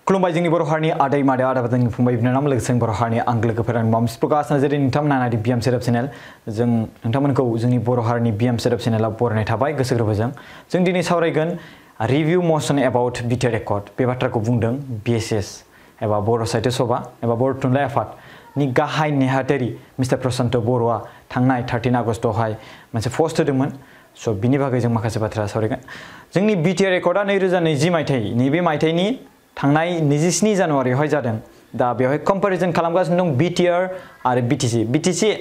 खुलुमबाय जोंनि बर' हारिनि आदै मादै आदा जोंनि फंबाय बिनानाव लोगोसे बर' हारिनि आंगो लोगोफोरा मामस प्रकाश जेरै नोंथांमोना नायदो बिएम सेटअप चेनेल जों नोंथांमोनखौ जोंनि बर' हारिनि बिएम सेटअप चेनेलाव बरायनाय थाबाय गोसो गोरबोजों जों दिनै सावरायगोन review motion about BTR record बे बाथ्राखौ बुंदों BSS एबा बर' साहित्य सभा एबा बर' थुनलाइ आफादनि गाहाय नेहाथारि मिस्टार प्रशान्त बर'आ थांनाय 13 आगस्टआवहाय मोनसे पस्ट होदोंमोन स' बिनि बागै जों माखासे बाथ्रा सावरायगोन जोंनि BTR रेकर्डआ 2020 मायथाइ नैबे मायथाइनि थांनाय 27 जानुवारियावहाय जादों दा बेवहाय कम्पेरिजन खालामगासिनो दं BTR आरो BTC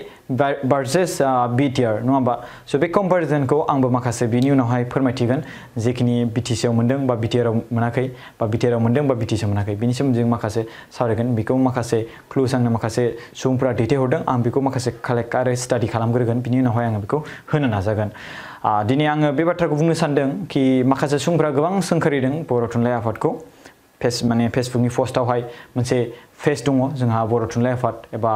भार्सेस BTR नङा होमबा स' बे कम्पेरिजनखौ आंबो माखासे बिनि उनावहाय फोरमायथिगोन जेखिनि BTC आव मोनदों बा BTR आव मोनाखै बा BTR आव मोनदों बा BTC आव मोनाखै बिनि सोमोन्दै जों माखासे सावरायगोन बेखौ माखासे क्लुज आंनो माखासे सुबुंफोरा दैथायहरदों आं बेखौ माखासे कालेक्ट आरो स्टाडि खालामग्रोगोन बिनि उनावहाय आङो बेखौ होनो नाजागोन दिनै आङो बे बाथ्राखौ बुंनो सानदों कि माखासे सुबुंफोरा गोबां सोंखारिदों बर' थुनलाइ आफादखौ फेसबुकनि पस्टआवहाय मोनसे पेज दङ जोंहा बर' थुनलाइ आफाद एबा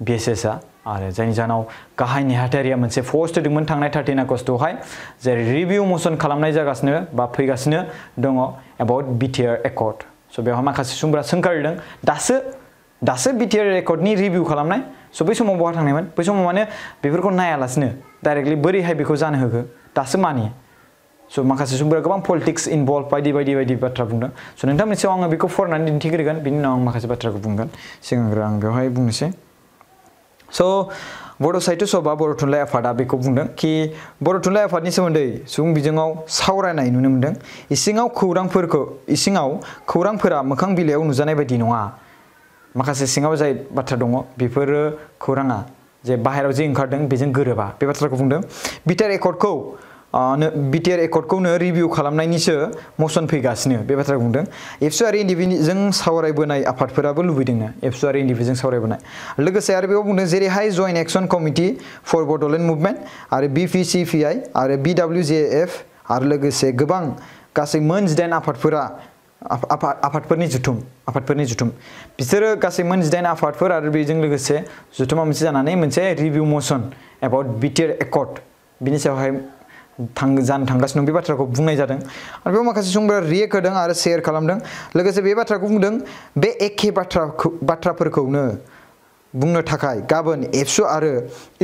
BSS आरो जायनि जाहोनाव गाहाय नेहाथारिया मोनसे पस्ट होदोंमोन थांनाय 13 आगस्टआवहाय जेरै रिभिउ मोशन खालामनाय जागासिनो बा फैगासिनो दङ एबाउट BTR रेकर्ड स' बेवहाय माखासे सुबुंफोरा सोंखारिदों दासो BTR रेकर्डनि रिभिउ खालामनाय स' बै समाव बहा थांनायमोन बै समाव माने बेफोरखौ नायालासिनो डाइरेक्टलि बोरैहाय बेखौ जानो होखो दासो मानि स' माखासे सुबुंफोरा गोबां पलिटिक्स इनभल्व बायदि बाथ्रा बुंदों स' नोंथांमोननि सायाव आङो बेखौ फरायनानै दिन्थिग्रोगोन बिनि उनाव आं माखासे बाथ्राखौ बुंगोन सिगांग्रो आं बेवहाय बुंनोसै स' बर' साहित्य सभा बर' थुनलाइ आफादा बेखौ बुंदों कि बर' थुनलाइ आफादनि सोमोन्दै सुबुं बिजोङाव सावरायनाय नुनो मोनदों इसिङाव खौरांफोरा मोखां बिलाइयाव नुजानाय बायदि नङा माखासे सिङाव जाय बाथ्रा दङ बेफोरो खौराङा जे बाहेरायाव जे ओंखारदों बेजों गोरोबा बे बाथ्राखौ बुंदों BTR रेकर्डखौनो रिभिउ खालामनायनिसो मोशन फैगासिनो बे बाथ्राखौ बुंदों एबसु आरो एनडिपिजों सावरायबोनाय आफादफोराबो लुबैदोंनो एबसु आरो एनडिपिजों सावरायबोनाय लोगोसे आरो बेयाव बुंदों जेरैहाय joint action committee for Bodoland movement आरो BPCPI आरो BWJF आरो लोगोसे गोबां गासै मोन 18 आफादफोरनि जुथुम बिसोरो गासै मोन 18 आफादफोर आरो बेजों लोगोसे जुथुमा मोनसे जानानै मोनसे review motion about BTR record बिनि सायावहाय जानो थांगासिनो दं बे बाथ्राखौ बुंनाय जादों आरो बेयाव माखासे सुबुंफोरा रिएक्ट होदों आरो शेयार खालामदों लोगोसे बे बाथ्राखौ बुंदों बे एखे बाथ्राफोरखौनो बुंनो थाखाय गाबोन एबसु आरो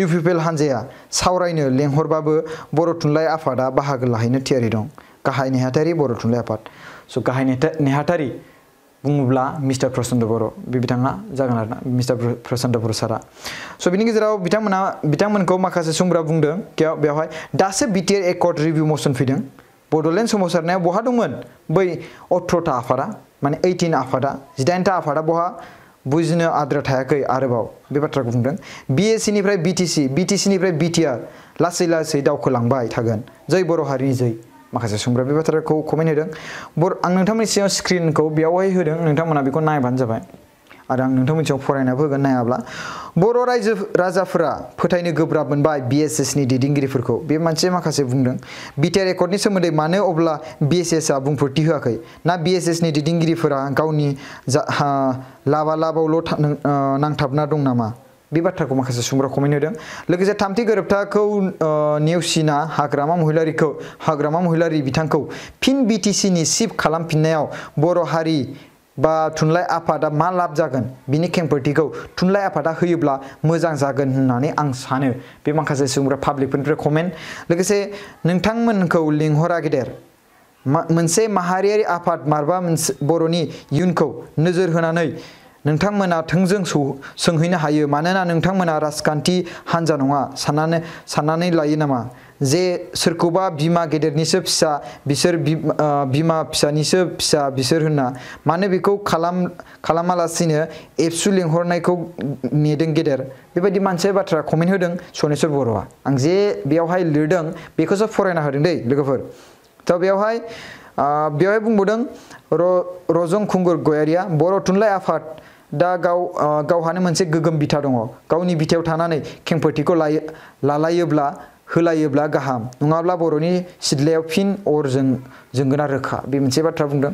इउपिपिएल हानजाया सावरायनो लेंहरबाबो बर' थुनलाइ आफादा बाहागो लाहैनो थियारि दं गाहाय नेहाथारि बर' थुनलाइ आफाद स' गाहाय नेहाथारि बुङोब्ला मिस्टार प्रशान्त बर' बे बिथाङा जागोन आरोना मिस्टार प्रशान्त बर' सारा स' बिनि गेजेराव बिथांमोनखौ माखासे सुबुंफोरा बुंदों बेवहाय दासो BTR रेकर्ड रिभिउ मोशन फैदों बड'लेण्ड सोमावसारनायाव बहा दंमोन बै 18टा आफादा माने 18 आफादा 18टा आफादा बहा बुजिनो आद्रा थायाखै आरोबाव बे बाथ्राखौ बुंदों BSCनिफ्राय BTCनिफ्राय BTR लासै दावखोलांबाय थागोन जै बर' हारिनि जै माखासे सुबुंफोरा बे बाथ्राखौ कमेन्ट होदों आं नोंथांमोननि सिगाङाव स्क्रिनखौ बेयावहाय होदों नोंथांमोना बेखौ नायबानो जाबाय आरो आं नोंथांमोननि सिगाङाव फरायनाबो होगोन नायाब्ला बर' राजाफोरा फोथायनो गोब्राब मोनबाय BSSनि दैदेनगिरिफोरखौ बे माखासे बुंदों BTR रेकर्डनि सोमोन्दै मानो अब्ला BSSआ बुंफोरथि होआखै ना BSSनि दैदेनगिरिफोरा गावनि लाबावल' नांथाबना दं नामा बे बाथ्राखौ माखासे सुबुंफोरा कमेन्ट होदों लोगोसे थामथि गोरोबथाखौ नेवसिना हाग्रामा महिलारि बिथांखौ फिन BTCनि चिफ खालामफिननायाव बर' हारि बा थुनलाइ आफादा मा लाब जागोन बिनि खेंफोरथिखौ थुनलाइ आफादा होयोब्ला मोजां जागोन होननानै आं सानो बे माखासे सुबुंफोरा पाब्लिकफोरनिफ्राय कमेन्ट लोगोसे नोंथांमोनखौ लिंहरा गेदेर मोनसे माहारियारि आफाद मारबा मोनसे बर'नि इयुनखौ नोजोर होनानै नोंथांमोना थोंजों सोंहैनो हायो मानोना नोंथांमोना राजखान्थि हान्जा नङा साननानै लायो नामा जे सोरखौबा बिमा गेदेरनिसो फिसा बिसोर बिमा फिसानिसो फिसा बिसोर होनना मानो बेखौ खालामालासिनो एबसु लिंहरनायखौ नेदों गेदेर बेबायदि मोनसे बाथ्रा कमेन्ट होदों सनेस्वर बर'आ आं जे बेयावहाय लिरदों बेखौसो फरायना होदों दै लोगोफोर थ' बेवहाय बुंबावदों रजं खुंगुर गयारिया बर' थुनलाइ आफाद दा गावहानो मोनसे गोगोम बिथा दङ गावनि बिथायाव थानानै खेंफोरथिखौ होलायोब्ला गाहाम नङाब्ला बर'नि सिदलायाव फिन अर जोंगोना रोखा बे मोनसे बाथ्रा बुंदों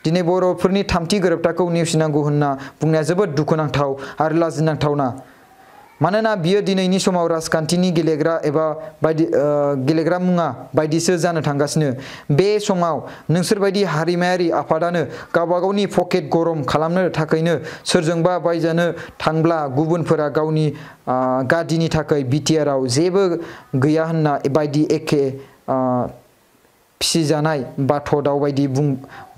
दिनै बर'फोरनि थामथि गोरोबथाखौ नेवसिनांगौ होनना बुंनाया जोबोद दुखुनांथाव आरो लाजिनांथावना मानोना बियो दिनैनि समाव राजखान्थिनि गेलेग्रा एबा गेलेग्रा मुङा बायदिसो जानो थांगासिनो। बे समाव नोंसोरबायदि हारिमायारि आफादानो गावबा गावनि पकेट गरम खालामनो थाखायनो सोरजोंबा बायजानो थांब्ला गुबुनफोरा गावनि गादिनि थाखाय BTR आव जेबो गैया होनना बायदि एखे फिसिजानाय बाथ' दाउ बायदि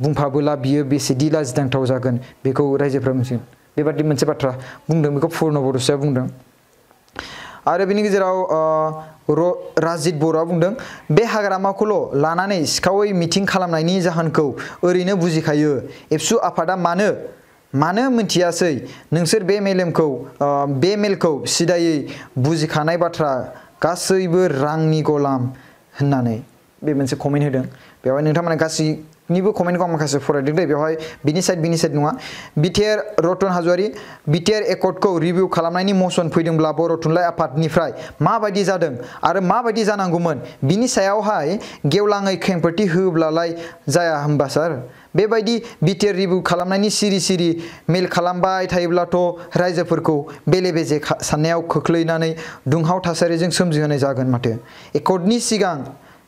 बुंफाबोला बियो बेसेदि लाजिनांथाव जागोन बेखौ रायजोफोरा मिथिगोन। बेबादि मोनसे बाथ्रा बुंदों, बेखौ पुर्न बड'साया बुंदों। आरो बिनि गेजेराव राजित बर'आ बुंदों, बे हाग्रामाखौल' लानानै सिखावै मिटिं खालामनायनि जाहोनखौ ओरैनो बुजिखायो। एबसु आफादा मानो मिथियासै? नोंसोर बे मेलखौ सिदायै बुजिखानाय बाथ्रा, गासैबो रांनि गलाम होननानै बे मोनसे कमेन्ट होदों। बेवहाय नोंथांमोना गासैनिबो कमेन्टखौ आं माखासे फरायदों दे, बेवहाय बिनि साइड नङा। BTR रतन हाज'वारि, BTR एकर्डखौ रिभिउ खालामनायनि मसन फैदोंब्ला बर' थुनलाइ आफादनिफ्राय माबायदि जादों आरो माबायदि जानांगौमोन बिनि सायावहाय गेवलाङै खेंफोरथि होब्लालाय जाया होमबा सार? बेबायदि BTR रिभिउ खालामनायनि सिरि मेल खालामबाय थायोब्लाथ' रायजोफोरखौ बेले बेजे साननायाव खोख्लैनानै दुंहाव थासारिजों सोमजिहोनाय जागोन माथो। एकर्डनि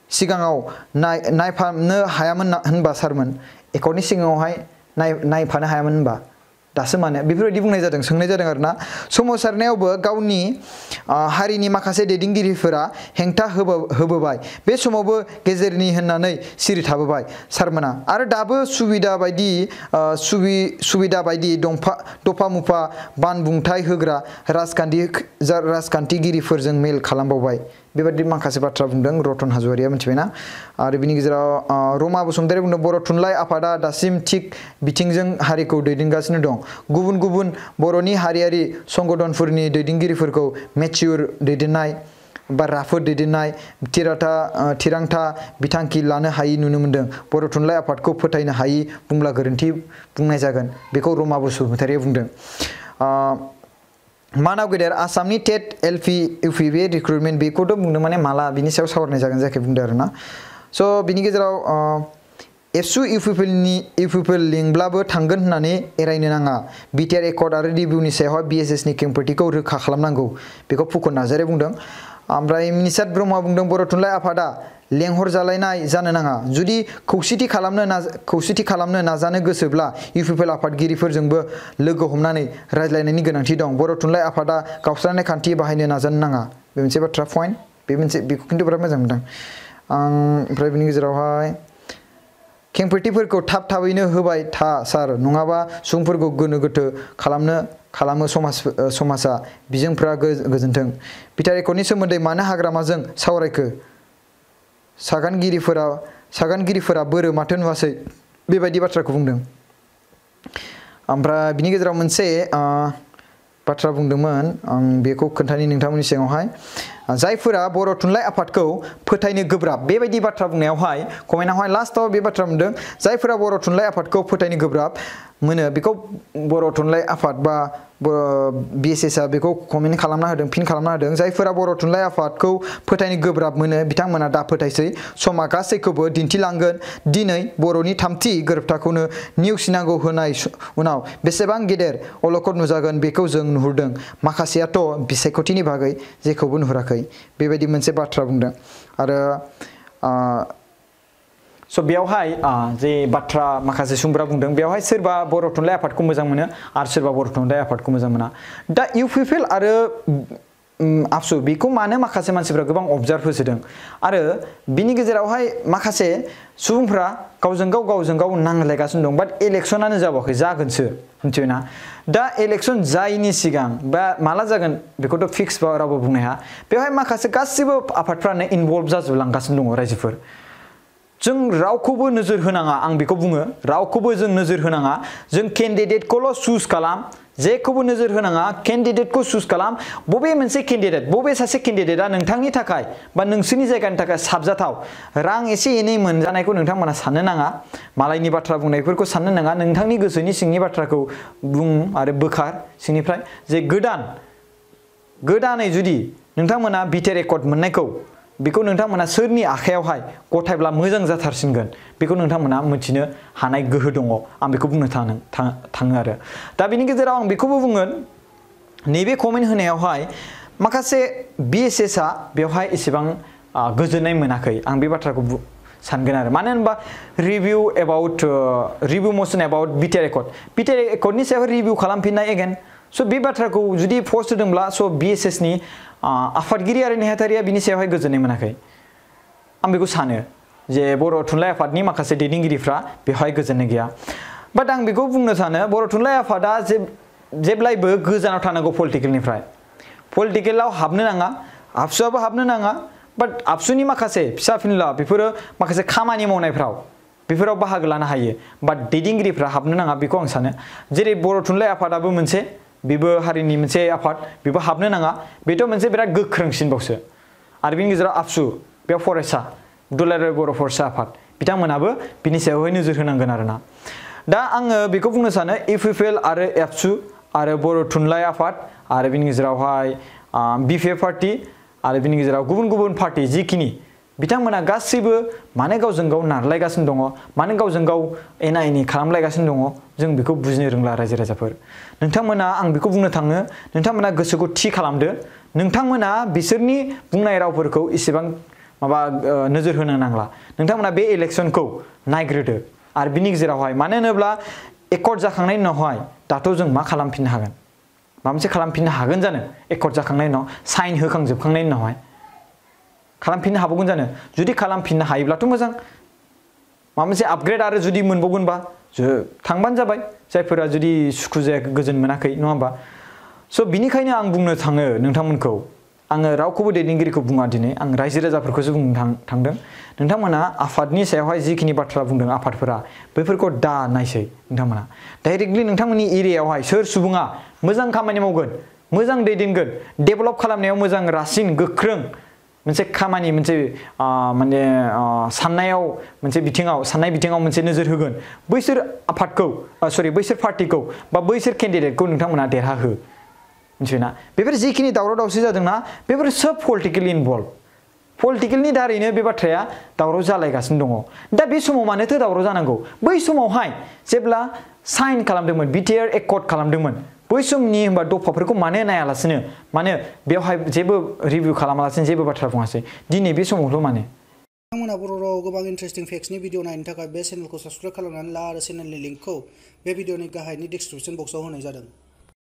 सिगाङाव नायफानो हायामोन होनबा सारमोन? एकर्डनि सिगाङावहाय नायफानो हायामोन होनबा दासो मानो? बेफोरबायदि बुंनाय जादों, सोंनाय जादों आरोना। सोमावसारनायावबो गावनि हारिनि माखासे दैदेनगिरिफोरा हेंथा होबोबाय। बे समावबो गेजेरनि होननानै सिरि थाबोबाय सारमोना। आरो दाबो सुबिदा बायदि दफा मुफा बानबुंथाय होग्रा राजखान्थिगिरिफोरजों मेल खालामबावबाय। बेबायदि माखासे बाथ्रा बुंदों रतन हाज'वारिया, मिथिबायना? आरो बिनि गेजेराव रमा बसुमतारी बुंदों, बर' थुनलाइ आफादा दासिम थिग बिथिंजों हारिखौ दैदेनगासिनो दं। गुबुन बर'नि हारियारि संगठनफोरनि दैदेनगिरिफोरखौ मेच्युर दैदेननाय बा राफोद दैदेननाय, थिरांथा बिथांखि लानो हायि नुनो मोन्दों। बर' थुनलाइ आफादखौ फोथायनो हायि बुंब्ला गोरोन्थि बुंनाय जागोन। बेखौ रमा बसुमतारीया बुंदों। मानाव गेदेर, आसामनि टेट LP/UP बे रिक्रुटमेन्ट बेखौथ' बुंदों, माने माला बिनि सायाव सावरायनाय जागोन जायाखै बुंदों आरोना। स' बिनि गेजेराव एबसु इउपिपिएल लिंब्लाबो थांगोन होननानै एरायनो नाङा। BTR एकर्ड आरो रिभिउनि सायावहाय BSSनि खेंफोरथिखौ रोखा खालामनांगौ, बेखौ फुकन नार्जारिया बुंदों। ओमफ्राय मिनिसार ब्रह्मआ बुंदों, बर' थुनलाइ आफादा लेंहरजालायनाय जानो नाङा। जुदि खौसेथि खालामनो नाजानो गोसोब्ला इउपिपिएल आफादगिरिफोरजोंबो लोगो हमनानै रायज्लायनायनि गोनांथि दं। बर' थुनलाइ आफादा गावस्रानाय खान्थि बाहायनो नाजानो नाङा। बे मोनसे बाथ्रा पइन्ट, बेखौ खिन्थु बिराद मोजां मोनदों आं। ओमफ्राय बिनि गेजेरावहाय खेंफोरथिफोरखौ थाबैनो होबाय था सार, नङाबा सुबुंफोरखौ गोनो गोथो खालामो समाजा, बिजोंफ्रा गोजोन्थों। BTR एकर्डनि सोमोन्दै मानो हाग्रामाजों सावरायखो? सागानगिरिफोरा बोरो माथो नुवासै? बेबायदि बाथ्राखौ बुंदों। ओमफ्राय बिनि गेजेराव मोनसे बाथ्रा बुंदोंमोन, आं बेखौ खोन्थानि नोंथांमोननि सिगाङावहाय। जायफोरा बर' थुनलाइ आफादखौ फोथायनो गोब्राब, बेबायदि बाथ्रा बुंनायावहाय कमेन्टआवहाय लास्टआव बे बाथ्रा बुंदों, जायफोरा बर' थुनलाइ आफादखौ फोथायनो गोब्राब मोनो। बेखौ बर' थुनलाइ आफाद बा BSSआ बेखौ कमेन्ट खालामना होदों, फिन खालामना होदों। जायफोरा बर' थुनलाइ आफादखौ फोथायनो गोब्राब मोनो बिथांमोना दा फोथायसै। समा गासैखौबो दिन्थिलांगोन। दिनै बर'नि थामथि गोरोबथाखौनो नेवसिनांगौ होनाय उनाव बेसेबां गेदेर अलखद नुजागोन बेखौ जों नुहुरदों। माखासेयाथ' बिसायख'थिनि बागै जेखौबो नुहुराखै। बेबायदि मोनसे बाथ्रा बुंदों। आरो स' बेयावहाय जे बाथ्रा माखासे सुबुंफोरा बुंदों, बेवहाय सोरबा बर' थुनलाइ आफादखौ मोजां मोनो आरो सोरबा बर' थुनलाइ आफादखौ मोजां मोना। दा इउपिपिएल आरो आबसु बेखौ मानो माखासे मानसिफ्रा गोबां अबजार्भ होसोदों आरो बिनि गेजेरावहाय माखासे सुबुंफ्रा गावजों गाव नांलायगासिनो दं। बाट इलेक्सनानो जाबावाखै, जागोनसो, मिथिबायना? दा इलेक्सन जायैनि सिगां बा माला जागोन बेखौथ' फिक्स रावबो बुंनो हाया। बेवहाय माखासे गासिबो आफादफ्रानो इनभल्भ जाजोबलांगासिनो दङ रायजोफोर। जों रावखौबो नोजोर होनाङा, आं बेखौ बुङो, रावखौबो जों नोजोर होनाङा। जों केन्डिडेटखौल' चुज खालाम, जेखौबो नोजोर होनाङा, केन्डिडेटखौ चुज खालाम। बबे मोनसे केन्डिडेट, बबे सासे केन्डिडेटआ नोंथांनि थाखाय बा नोंसोरनि जायगानि थाखाय साबजाथाव, रां एसे एनै मोनजानायखौ नोंथांमोना साननो नाङा, मालायनि बाथ्रा बुंनायफोरखौ साननो नाङा। नोंथांनि गोसोनि सिंनि बाथ्राखौ बुं आरो बोखार सिंनिफ्राय। जे गोदानै जुदि नोंथांमोना BTR एकर्ड मोननायखौ बेखौ नोंथांमोना सोरनि आखायावहाय गथायब्ला मोजां जाथारसिनगोन बेखौ नोंथांमोना मिथिनो हानाय गोहो दङ। आं बेखौ बुंनो थाङो आरो दा बिनि गेजेराव आं बेखौबो बुंगोन, नैबे कमेन्ट होनायावहाय माखासे BSS आ बेवहाय एसेबां गोजोननाय मोनाखै आं बे बाथ्राखौ सानगोन आरो मानो होनबा रिभिउ मोशन एबाउट BTR एकर्डनि सायाव रिभिउ खालामफिननाय एगेन स' बे बाथ्राखौ जुदि पस्ट होदोंब्ला स' BSS नि आफादगिरि आरो नेहाथारिया बिनि सायावहाय गोजोननाय मोनाखै आं बेखौ सानो जे बर' थुनलाइ आफादनि माखासे दैदेनगिरिफ्रा बेवहाय गोजोननाय गैया बाट आं बेखौ बुंनो सानो बर' थुनलाइ आफादा जेब्लायबो गोजानाव थानांगौ पलिटिकेलनिफ्राय पलिटिकेलाव हाबनो नाङा आबसुआबो हाबनो नाङा बाट आबसुनि माखासे फिसा फिनला बेफोरो माखासे खामानि मावनायफ्राव बेफोराव बाहागो लानो हायो बाट दैदेनगिरिफ्रा हाबनो नाङा बेखौ आं सानो जेरै बर' थुनलाइ आफादाबो मोनसे बेबो हारिनि मोनसे आफाद बेबो हाबनो नाङा बेथ' मोनसे बिराद गोख्रोंसिनबावसो आरो बिनि गेजेराव आबसु बेयाव फरायसा दुलाराय बर' फरायसा आफाद बिथांमोनाबो बिनि सायावहाय नोजोर होनांगोन आरोना दा आङो बेखौ बुंनो सानो इउपिपिएल आरो एबसु आरो बर' थुनलाइ आफाद आरो बिनि गेजेरावहाय BPF पार्टी आरो बिनि गेजेराव गुबुन गुबुन पार्टी जिखिनि बिथांमोना गासैबो मानो गावजों गाव नारलायगासिनो दङ मानो गावजों गाव एना एनि खालामलायगासिनो दङ जों बेखौ बुजिनो रोंला रायजो राजाफोर नोंथांमोना आं बेखौ बुंनो थाङो नोंथांमोना गोसोखौ थि खालामदो नोंथांमोना बिसोरनि बुंनाय रावफोरखौ इसेबां नोजोर होनो नांला नोंथांमोना बे इलेक्सनखौ नायग्रोदो आरो बिनि गेजेरावहाय मानो होनोब्ला एकर्ड जाखांनायनि उनावहाय दाथ' जों मा खालामफिननो हागोन माबा मोनसे खालामफिननो हागोन जानो एकर्ड जाखांनायनि उनाव साइन होखांजोबखांनायनि उनावहाय खालामफिननो हाबावगोन जानो जुदि खालामफिननो हायोब्लाथ' मोजां माबा मोनसे आपग्रेड आरो जुदि मोनबावगोनबा थांबानो जाबाय जायफोरा जुदि सुखु जायाखै गोजोन मोनाखै नङा होमबा स' बिनिखायनो आं बुंनो थाङो नोंथांमोनखौ आङो रावखौबो दैदेनगिरिखौ बुङा दिनै आं रायजो राजाफोरखौसो बुंनो थांदों नोंथांमोना आफादनि सायावहाय जिखिनि बाथ्रा बुंदों आफादफोरा बैफोरखौ दा नायसै नोंथांमोना डाइरेक्टलि नोंथांमोननि एरियायावहाय सोर सुबुङा मोजां खामानि मावगोन मोजां दैदेनगोन डेभेलप खालामनायाव मोजां रासिन गोख्रों मोनसे खामानि मोनसे माने साननायाव मोनसे बिथिङाव साननाय बिथिङाव मोनसे नोजोर होगोन बैसोर आफादखौ बैसोर पार्टीखौ बा बैसोर केन्डिडेटखौ नोंथांमोना देरहाहो मिथिबायना बेफोर जिखिनि दावराव दावसि जादोंना बेफोर सोब पलिटिकेलि इनभल्भ पलिटिकेलनि दारैनो बे बाथ्राया दावराव जालायगासिनो दङ दा बे समाव मानोथो दावराव जानांगौ बै समावहाय जेब्ला साइन खालामदोंमोन BTR एकर्ड खालामदोंमोन बै समनि होनबा दफाफोरखौ मानो नायालासिनो मानो बेवहाय जेबो रिभिउ खालामालासिनो जेबो बाथ्रा बुङासै दिनै बे समावल' मानो नोंथांमोना बर' रावाव गोबां इन्टारेस्टिं फेक्सनि भिडिअ नायनो थाखाय बे चेनेलखौ साबस्क्राइब खालामनानै ला आरो चेनेलनि लिंकखौ बे भिडिअनि गाहायनि डिसक्रिपशन बक्सआव होनाय जादों